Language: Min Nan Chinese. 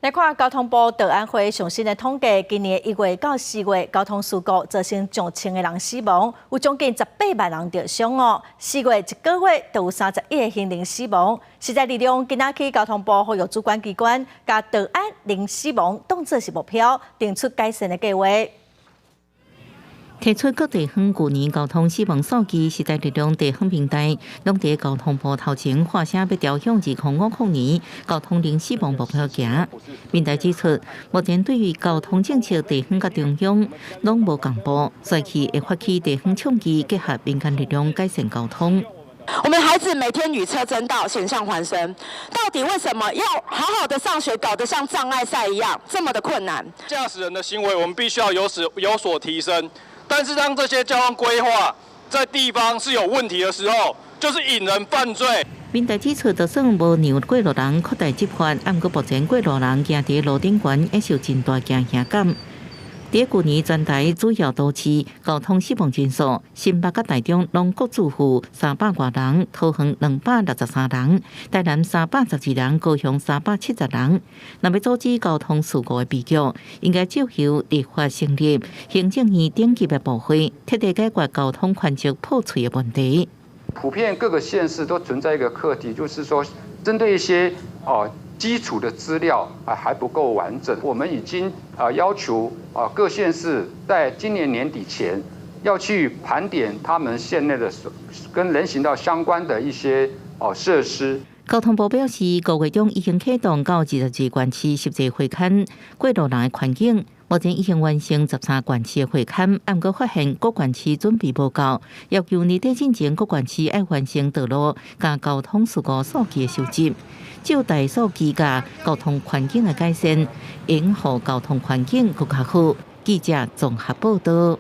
來看交通部道安會上新的統計，今年1月到4月交通事故造成上千个人死亡，有將近18萬人著傷哦。四月一個月就有31個行人死亡。時代力量今仔去交通部呼籲主管機關，共道安零死亡當做是目標，定出改善的計劃。提出各地方舊年交通死亡數據，時代力量地方平台攏佇交通部頭前喊聲欲朝向2050年交通零死亡目標行。民代指出，目前對於交通政策，地方佮中央攏無仝步，所以會發起地方倡議，結合民間力量改善交通。我們孩子每天與車爭道，險象環生。到底為什麼要好好的上學，搞得像障礙賽一樣這麼的困難？駕駛人的行為，我們必須要有所提升。但是當這些交通規劃在地方是有問題的時候，就是引人犯罪。民代指出，就算無讓過路人擴大執法，毋過目前過路人行佇路頂懸，會受真大驚嚇感。佇舊年全台主要都市交通死亡人數，新北佮台中攏各自負300外人，桃園263人，台南312人，高雄370人。若欲阻止交通事故的悲劇，應該藉由立法成立行政院頂級的部會，徹底解決交通環節破碎的問題。普遍各個縣市都存在一個課題，就是說針對一些基礎的資料啊還不夠完整，我們已經啊要求啊各縣市在今年年底前要去盤點他們縣內的跟人行道相關的一些哦設施。交通部表示，5月中已經啟動到22縣市實際會勘過路人的環境，目前已經完成13縣市的會勘，毋過發現各縣市準備無夠，要求年底進前各縣市愛完成道路佮交通事故數據的收集。藉大數據佮交通環境的改善，應予交通環境閣較好。記者綜合報道。